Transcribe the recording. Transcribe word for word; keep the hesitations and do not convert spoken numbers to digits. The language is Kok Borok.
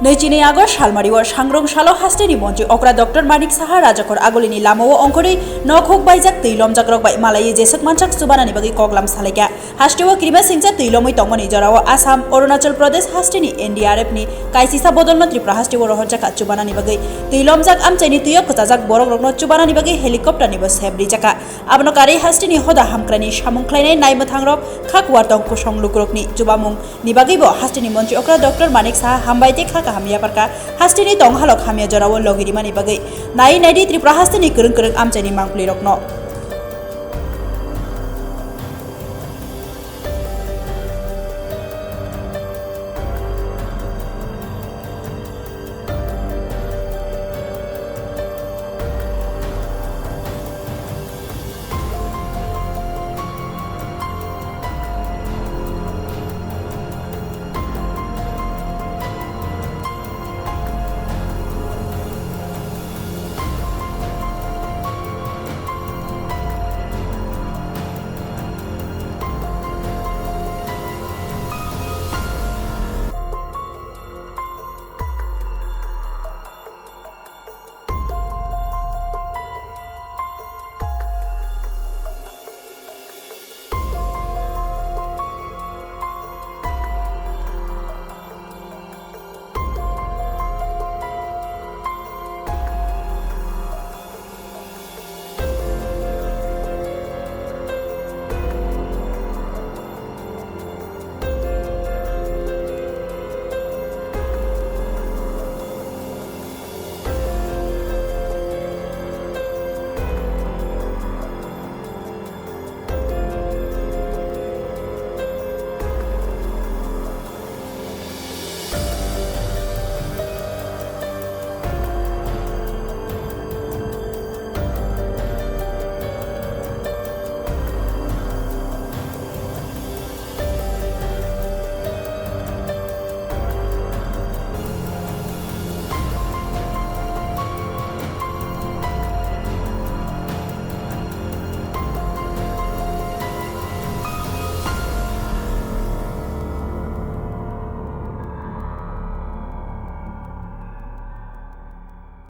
Nui chini August salmario sangrong salo hasteni montri okra Doctor Manik Saha rajakhor agulini lamao ongkhorwi nokhuk baijak twi lomjakrok bai malaiwi jeswk mansak chubanani bagwi koklam salaikha. Hasteo kirima singcha twi lomwi tongmani jorao Assam, Arunachal Pradesh hasteni N D R F ni kaisisa bodolno Tripura hasteo rohorjakha chubanani bagwi. Twi lomjak amchaini twio kwchajak borokrokno chubanani bagwi helicopter nibo sep rijakha. Abono karwi hasteni hoda hamkraini samung khlainai naimwthangrok kha kuartong kusong lukurokni chubamung ni bagwibo hasteni montri okra Doctor Manik Saha hambai tei kha kaham yaparkha hasteni tonghalok hamya jorao logi rimani bagwi. Nai naidi Tripura hasteni kwrwng kwrwng amchaini mangpli rokno.